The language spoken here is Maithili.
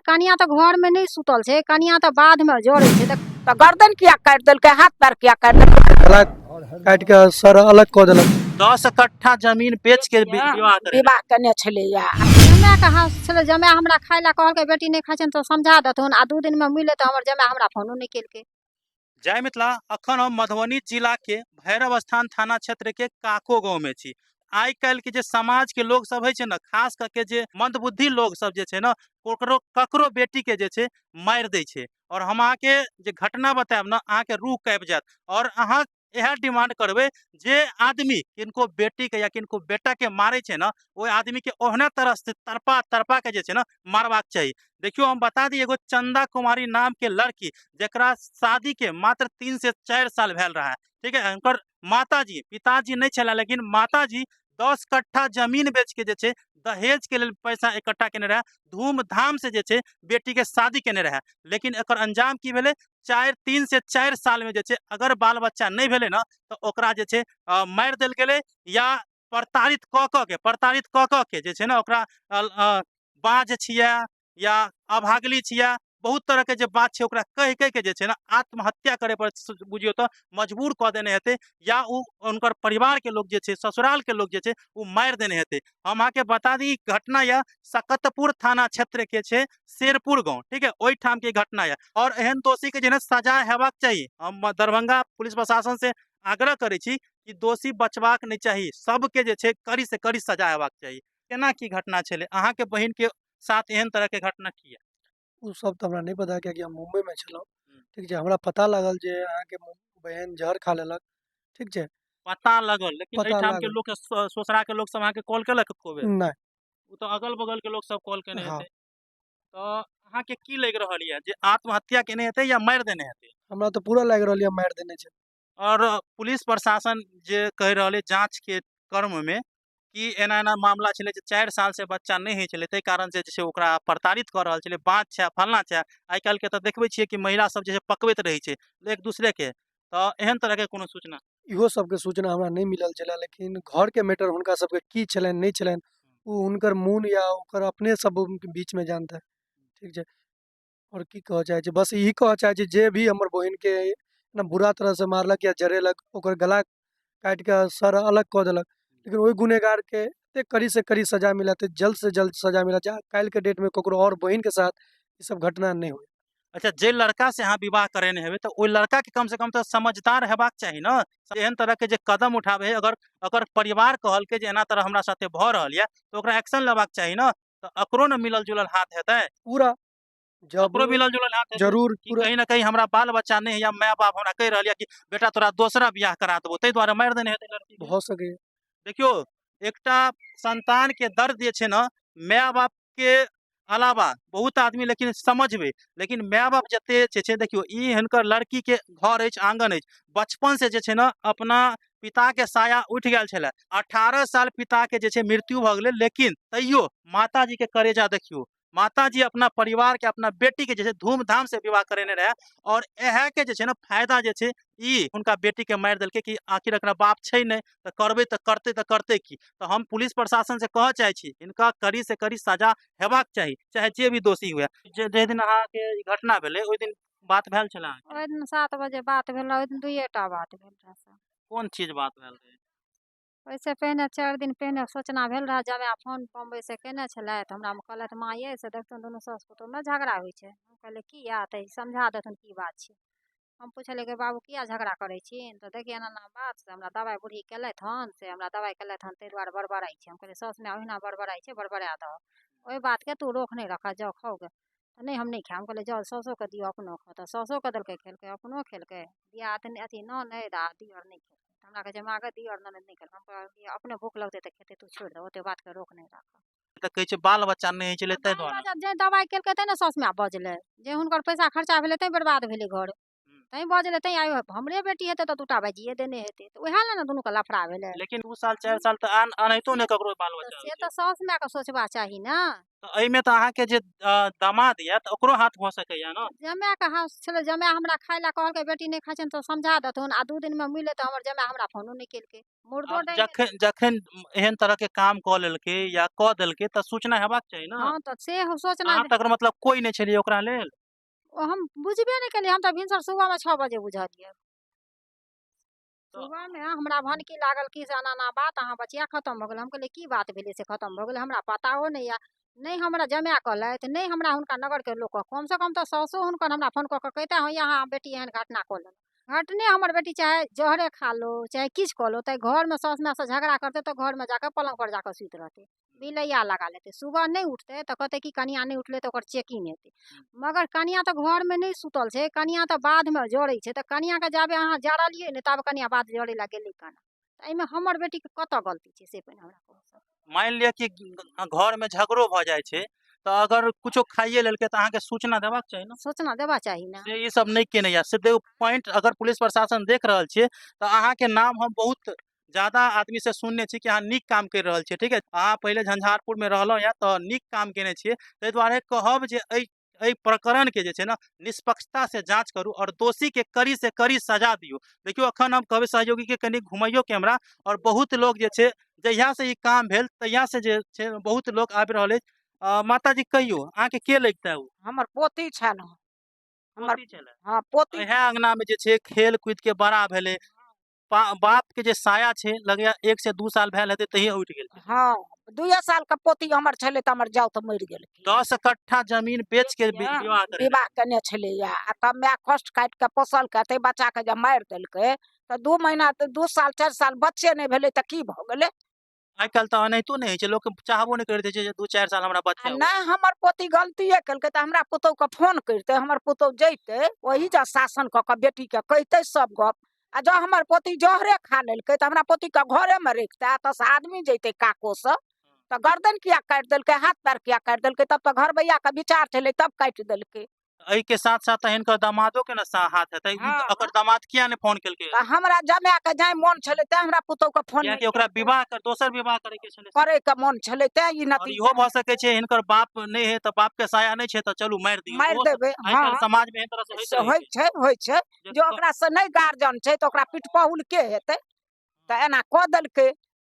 कनिया तऽ घरमे नहि सुतल छै, कनिया तऽ बाधमे जरै छै। तऽ गर्दन किया काटि देलकै, हाथ पैर किया काटि देलकै? गला काटि कऽ सर अलग कऽ देलक। 10 कट्ठा जमीन बेच के विवाह करे। विवाह केने छलैया। जमायके हाथ छलै। जमाय हमरा खाय लए कहलकै, बेटी नहि खाइ छै तऽ समझा देथुन आ 2 दिनमे मिले। तऽ हमर जमाय हमरा फोनो नहि केलकै। जय मिथिला। अखन हम मधुबनी जिला के भैरव स्थान थाना क्षेत्र के काको गांव में छी। आइ काल्हि के जे समाज के लोग सब होइ छै ने, खास करके जे मंदबुद्धि लोग सब जे छै ने, ककरो ककरो बेटी के जे छै मारि दै छै। और हम अहाँके जे घटना बतायब ने, अहाँके रूह काँपि जायत और अहाँ इएह डिमांड करबै, जे आदमी किनको बेटी के या किनको बेटा के मारै छै ने, ओहि आदमी के ओहने तरह से तड़पा तड़पा के जे छै ने मारबाक चाही। देखियौ, हम बता दी, एगो चंदा कुमारी नाम के लड़की, जकरा शादी के मात्र 3 से 4 साल भेल रहा है, ठीक है, हुनकर माताजी, पिताजी नहि छलै, लेकिन माताजी 10 कट्ठा जमीन बेच के जे छै दहेज के लेल पैसा इकट्ठा केने रहै, धूमधाम से जे छै बेटी के शादी केने रहै। लेकिन एकर अंजाम की भेलै? 3 से 4 साल में जे छै अगर बाल बच्चा नहि भेलै ने, तऽ ओकरा जे छै मारि देल गेलै या प्रताड़ित कऽ कऽ के जे छै ने ओकरा बाँझ छियै या अभागली छियै, बहुत तरहके जे बात छै, ओकरा कहि कहि के जे छै ने आत्महत्या करे पर बुझियौ तऽ मजबूर कऽ देने हेतै या ओ हुनकर परिवारके लोक जे छै, ससुरालके लोक जे छै, ओ मारि देने हेतै। हम अहाँके बता दी, ई घटना यऽ सकतपुर थाना क्षेत्रके छै, शेरपुर गाँव, ठीक है, ओहिठामके ई घटना यऽ। और एहन दोषीके जे ने सजा हेबाक चाही। हम दरभंगा पुलिस प्रशासन से आग्रह करै छी कि दोषी बचबाक नहि चाही, सबके जे छै कड़ी से कड़ी सजा हेबाक चाही। केना की घटना छलै? अहाँके बहिनके साथ एहन तरहके घटना किया? ओ सब तऽ हमरा नहि पता, कियाकि हम मुम्बईमे छलहुँ। ठीक छै, हमरा पता लागल जे अहाँके बहिन जहर खा लेलक, ठीक छै। पता लगल, लेकिन पता एहिठाम के लागल। लोक, ससुरा के लोक सब अहाँके कॉल केलक एको बेर? नहि। ओ तऽ अगल बगल के लोक सब कॉल केने हाँ। हेतै। तऽ अहाँके की लागि रहल यऽ जे आत्महत्या केने हेतै या मारि देने हेतै? हमरा तऽ पूरा लागि रहल यऽ मारि देने छै। और पुलिस प्रशासन जे कहि रहल अइ जाँच के क्रम में कि एना एना मामला छलै जे 4 साल से बच्चा नहि होइ छलै, ताहि कारण से जे छै ओकरा प्रताड़ित कऽ रहल छलै, बाँझ छै, फल्लाँ छै। आइ काल्हिके तऽ देखबै छियै कि महिला सब जे छै पकबैत रहै छै एक दूसरेके, तऽ एहन तरहके कोनो सूचना? इहो सबके सूचना हमरा नहि मिलल छलै, लेकिन घरके मैटर हुनका सबके की छलनि, नहि छलनि, ओ हुनकर मोन या ओकर अपने सब बीचमे जानतै, ठीक छै। आओर की कहऽ चाहै छी? बस यही कहऽ चाहै छी, जे भी हमर बहिनके ना बुरा तरहसँ मारलक या जरेलक, ओकर गला काटि कऽ सर अलग कऽ देलक, लेकिन ओहि गुनेगारके एतेक कड़ीसँ कड़ी सजा मिलत, जल्दसँ जल्द सजा मिलत, जे काल्हिके डेटमे ककरो आओर बहिनके साथ ई सब घटना नहि होइ। अच्छा, जे लड़का से अहाँ विवाह करेने हेबै, तऽ ओहि लड़का के कम से कम तऽ समझदार हेबाक चाही ने, एहन तरह के जे कदम उठाबै है। अगर अगर परिवार कहलकै जे एना तरह हमरा साथे भऽ रहल यऽ, तऽ ओकरा एक्शन लेबाक चाही ने। तऽ एकरो ने मिलल जुलल हाथ हेतै? पूरा जब ओकरो मिलल जुलल हाथ हेतै। जरूर। कि पूरा। कहीं ना कहीं हमरा बाल बच्चा नहि है या माय बाप हमरा कहि रहल यऽ कि बेटा, तोरा दोसरा बियाह करा देबो, ताहि दुआरे मारि देने हेतै लड़की के। भऽ सकैए। देखियौ, एकटा संतान के दर्द जे छै ने, माय बाप के अलावा बहुत आदमी लेकिन समझबै, लेकिन माय बाप जते जे छै। देखियौ, ई हिनकर लड़की के घर अछि, आंगन अछि। बचपन से जे छै ने अपना पिता के साया उठि गेल छलै। 18 साल पिता के जे छै मृत्यु भऽ गेलै, लेकिन तैयो माताजी के करेजा देखियौ। माताजी अपना परिवार के, अपना बेटी के जे छै धूमधाम से विवाह करेने रहै और इएह के जे छै ने फायदा जे छै ई हुनका बेटी के मारि देलकै कि आखिर एकरा बाप छै नहि, तऽ करबै तऽ करतै तऽ करतै की? तऽ हम पुलिस प्रशासन से कहऽ चाहै छी, हिनका कड़ी से कड़ी सजा हेबाक चाही, चाहे जे भी दोषी हुए। जे जाहि दिन अहाँके ई घटना भेलै, ओहि दिन बात भेल छलै अहाँके? ओहि दिन 7 बजे बात भेल रहै। ओहि दिन दुइए टा बात भेल रहै से। कोन चीज बात भेल रहै? ओहिसँ पहिने, 4 दिन पहिने सूचना भेल रहए। जमाए फोन बम्बइसँ केने छलथि हमरा। कहलथि, माँ यै, से देखथुन दुनू सासु पुतहुमे झगड़ा होइ छै। हम कहलियै, किया? तऽ समझा देथुन की बात छै। हम पुछलियै कि बाबू, किया झगड़ा करै छी? तऽ देखियै, एना एना बात, से हमरा दबाइ बुढ़ी केलथि हन, से हमरा दबाइ केलथि हन, ताहि दुआरे बड़बड़ाइ छै। हम कहलियै, साउस माय ओहिना बड़बड़ाइ छै, बड़बड़ा दहक, ओहि बातके तू रोख नहि रखऽ, जाउ खाउ गे। तऽ नहि, हम नहि खायब। हम कहलियै, जाउ, साउसोके दियौ, अपनो खाउ। तऽ साउसोके देलकै, खेलकै, अपनो खेलकै। दियादनी अथी ननैद आ दिअर नहि खेलकै। तऽ हमरा कहै छै, माँ गे, दिअर ननैद नहि खेलकै। हम कहलियै, अपने भूख लगतै तऽ खेतै, तू छोड़ि दह, ओतेक बातके रोख नहि राखऽ। तऽ कहै छै बाल बच्चा नहि होइ छलै, ताहि बाल दुआरे। बच्चा जे दबाइ केलकै तैँ ने साउस माय बजलै, जे हुनकर पैसा खर्चा भेलै तैँ बर्बाद भेलै घर। तैँ बजलै तैँ आइ हमरे बेटी हेतै तऽ दूटा बाजिए देने हेतै, तऽ उएह लए ने दुनूके लफड़ा भेलै। लेकिन 2 साल 4 साल तऽ आन अनहितो नहि ककरो बाल तऽ बच्चा से होइ छै। तऽ साउस मायके सोचबा चाही ने। तऽ एहिमे तऽ अहाँके जे दामाद यऽ तऽ ओकरो हाथ भऽ सकैया ने? जमाएके हाथ छलै, जमाए हमरा खाय लए कहलकै बेटी नहि खाइ छै तऽ समझा देथुन, आ 2 दिनमे मिले तऽ हमर जमाए हमरा फोनो नहि केलकै। मुर्दो आब डाहि जखन जखन एहन तरहके काम कऽ लेलकै या कऽ देलकै तऽ सूचना हेबाक चाही ने। हँ, तऽ से हम सोचना अहाँ तकर मतलब कोइ नहि छलियै ओकरा लेल? ओ हम बुझबे नहि केलियै, हम तऽ भिनसर सुबहमे 6 बजे बुझलियै। सुबहमे हमरा भनकी लागल कि से एना एना बात, अहाँ बचिया खतम भऽ गेल। हम कहलियै की बात भेलै से खतम भऽ गेलै, हमरा पताओ नहि यऽ। नहि हमरा जमाए कहलथि, नहि हमरा हुनका नगरके लोक, कमसँ कम तऽ साउसो हुनकर हमरा फोन कऽ कऽ कहिता, हँ अहाँ बेटी एहन घटना कऽ लेलक। घटने हमर बेटी चाहे जहरे खा लो चाहे किछु कऽ लो, तऽ घरमे साउस मायसँ झगड़ा करतै तऽ घरमे जाकऽ पलङ्गपर जाकऽ सुति रहतै, बिलैया लगा लेतै। सुबह नहि उठतै तऽ कहतै कि कनिया नहि उठलै तऽ ओकर चेकिंग हेतै। मगर कनिया तऽ घरमे नहि सुतल छै, कनिया तऽ बाधमे जरै छै, तऽ कनियाके जाबे अहाँ जरलियै नहि ताबे कनिया बाध जरै लए गेलै केना? तऽ एहिमे हमर बेटीके कतऽ गलती छै से पहिने हमरा कहू। मानि लिअ कि घरमे झगड़ो भऽ जाइ छै तऽ अगर कुछो खाइए लेलकै तऽ अहाँके सूचना देबाक चाही ने? सूचना देबा चाही ने। से ई सब नहि केने यऽ से पॉइंट। अगर पुलिस प्रशासन देख रहल छियै तऽ अहाँके नाम हम बहुत ज्यादा आदमी से सुनने छी कि अहाँ नीक काम करि रहल छियै, ठीक है? अहाँ पहिले झंझारपुरमे रहलहुँ यऽ तऽ नीक काम केने छियै, ताहि दुआरे कहब जे एहि एहि प्रकरणके जे छै ने निष्पक्षता से जाँच करू आओर दोषीके कड़ी से कड़ी सजा दियौ। देखियौ अखन हम कहबै सहयोगीके कनि घुमैयो कैमरा, आओर बहुत लोग जे छै जहियासँ ई काम भेल तहियासँ जे छै बहुत लोक आबि रहल अछि। माताजी कहियौ अहाँके के लगिता ओ? हमर पोती छनि। हमर पोती छलै? हँ, पोती। इएह अंगनामे जे छै खेल कूद के बड़ा भेलै, बाप के जे साया छै लगैया 1 से 2 साल भेल हेतै तहिये उठि गेल। हँ, 2 साल के पोती हमर छलै तऽ हमर जाउ तऽ मरि गेलखिन। 10 कट्ठा जमीन बेच के विवाह करे विवाह केने छलैया, आ तब माय कष्ट काटि कऽ पोसलकै, ताहि बच्चाके जब मारि देलकै तऽ 2 महीना तऽ 2 साल 4 साल बच्चे नहि भेलै तऽ की भऽ गेलै? आइ काल्हि तऽ एनाहितो नहि होइ छै, लोक चाहबो नहि करैत छै जे 2-4 साल हमरा आ बच्चा हुए। नहि, हमर पोती गलतिए केलकै तऽ हमरा पुतहुके फोन करितै, हमर पुतहु जैतै ओहि जा शासन कऽ कऽ बेटीके कहितै सब गप। आ जँ हमर पोती जहरे खा लेलकै तऽ हमरा पोतीके घरेमे रखितै, एतऽसँ आदमी जैतै काकोसँ, तऽ गर्दन किया काटि देलकै, हाथ पैर किया काटि देलकै? तब तऽ घरबैयाके विचार छलै तब काटि देलकै। एहि के साथ साथ तऽ हिनकर दामादो के ने हाथ हेतै। हँ। ओकर दामाद किया नहि फोन केलकै? तऽ हमरा जमाएके जाय मोन छलै तैं हमरा पुतहुके फोन कियाकि ओकरा विवाह कर दोसर विवाह करे के छलै करैके मोन छलै तैं ई और नती इहो भऽ सकै छै हिनकर बाप नहि है तऽ बाप के साया नहि छै तऽ चलू मारि दियौ, मारि ओहो देबै। आइ काल्हि हँ, समाज मे एहन तरह से होइत से रहै होइ छै, होइ छै जे जे ओकरासँ नहि गार्जियन छै तऽ ओकरा पिटपहुल के हेतै, तऽ एना कऽ देलकै।